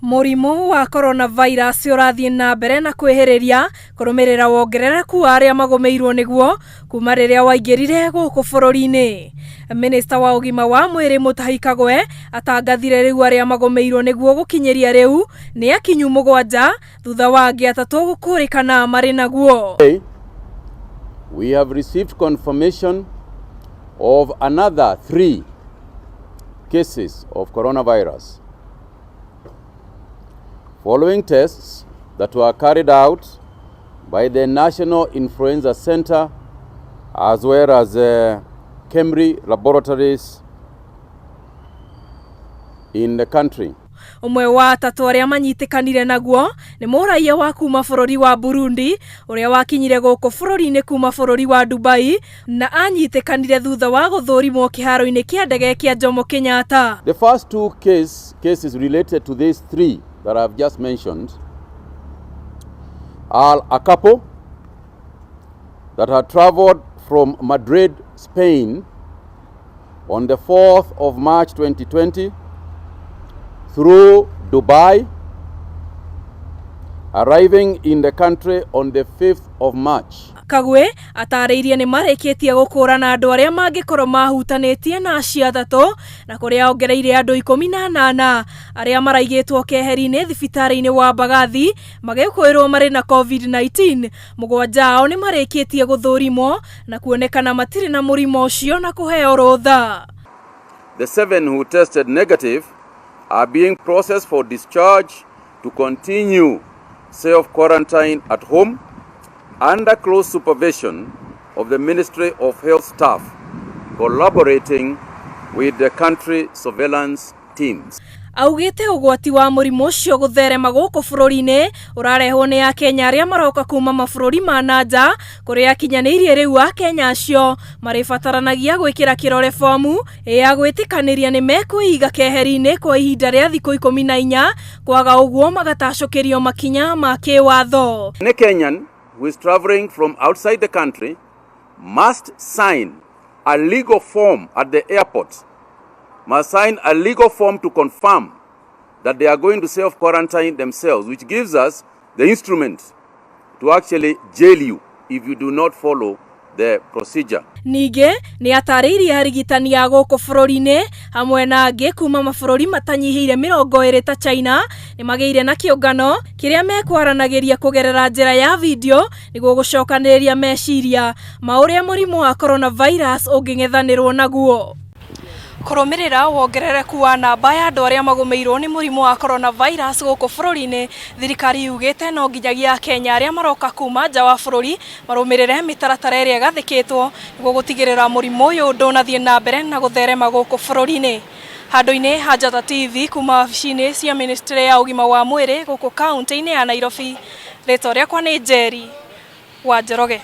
Mũrimũ wa coronavirus ũrathiĩ na mbere na kwĩhĩrĩria kũrũmĩrĩra wongerereku wa arĩa magũmĩirwo nĩguo kuma rĩrĩa waingĩrire gũkũ bũrũri-inĩ. Minista wa ũgima wa mwĩrĩ Mutahi Kagwe atangathire rĩu arĩa magũmĩirwo nĩguo gũkinyĩria rĩu nĩ akinyu 7 thutha wa angĩ 3 gũkũrĩkana marĩ naguo. We have received confirmation of another 3 cases of coronavirus. Following tests that were carried out by the National Influenza Center as well as Kemri Laboratories in the country. Ũmwe wa 3 arĩa manyitĩkanire naguo nĩ mũraiya wa kuma bũrũri wa Burundi ũrĩa wakinyire gũkũ bũrũri-inĩ kuma bũrũri wa Dubai na anyitĩkanire thutha wa gũthũrimwo kĩharo-inĩ kĩa ndege kĩa Jomo Kenyatta. The first 2 cases related to these 3 that I've just mentioned are a couple that had traveled from Madrid, Spain on the 4th of March 2020 through Dubai, arriving in the country on the 5th of March. Kagwe atarĩirie nĩ marĩkĩtie gũkũrana andũ arĩa mangĩkorwo mahutanĩtie na acio 3 na kũrĩa ongereire andũ 18 arĩa maraigĩtwo keheri-inĩ thibitarĩ-inĩ wa Mbagathi magĩkwĩrwo marĩ na COVID-19. 7 ao nĩ marĩkĩtie gũthũrimwo na kuonekana matirĩ na mũrimũ ũcio na kũheo rũtha. The 7 who tested negative are being processed for discharge to continue self-quarantine at home under close supervision of the Ministry of Health staff collaborating with the country surveillance teams. Augĩte ũgwati wa mũrimũ ũcio gũtherema gũkũ bũrũri-inĩ ũrarehwo nĩ Akenya arĩa maroka kuma mabũrũri ma na nja kũrĩa akinyanĩirie rĩu Akenya acio marĩbataranagia gwĩkĩra kĩrore fomu ya gwĩtĩkanĩria nĩ mekwĩiga keheri-inĩ kwa ihinda rĩa thikũ 14 kwaga ũguo magatacũkĩrio makinya ma kĩwatho. Any Kenyan who is traveling from outside the country must sign a legal form at the airport, must sign a legal form to confirm that they are going to self-quarantine themselves, which gives us the instrument to actually jail you if you do not follow the procedure. Ningĩ nĩ atarĩirie arigitani a gũkũ bũrũri-inĩ hamwe na angĩ kuma mabũrũri matanyihĩire 20 ta China nĩ magĩire na kĩũngano kĩrĩa mekwaranagĩria kũgerera njĩra ya video nĩguo gũcokanĩrĩria meciria ma ũrĩa mũrimũ wa coronavirus ũngĩng'ethanĩrwo naguo. Kũrũmĩrĩra wongerereku wa namba ya andũ arĩa magũmĩirwo nĩ mũrimũ wa coronavirus gũkũ bũrũri-inĩ, thirikari yugĩte no nginyagia Akenya arĩa maroka kuma nja wa bũrũri marũmĩrĩre mĩtaratara ĩrĩa ĩgathĩkĩtwo nĩguo gũtigĩrĩra mũrimũ ũyũ ndũnathiĩ na mbere na gũtherema gũkũ bũrũri-inĩ. Handũ-inĩ ha Njata TV kuma wabici-inĩ cia Ministry ya ũgima wa mwĩrĩ gũkũ kaunti-inĩ ya Nairobi, rĩtwa rĩakwa nĩ Njeri wa Njoroge.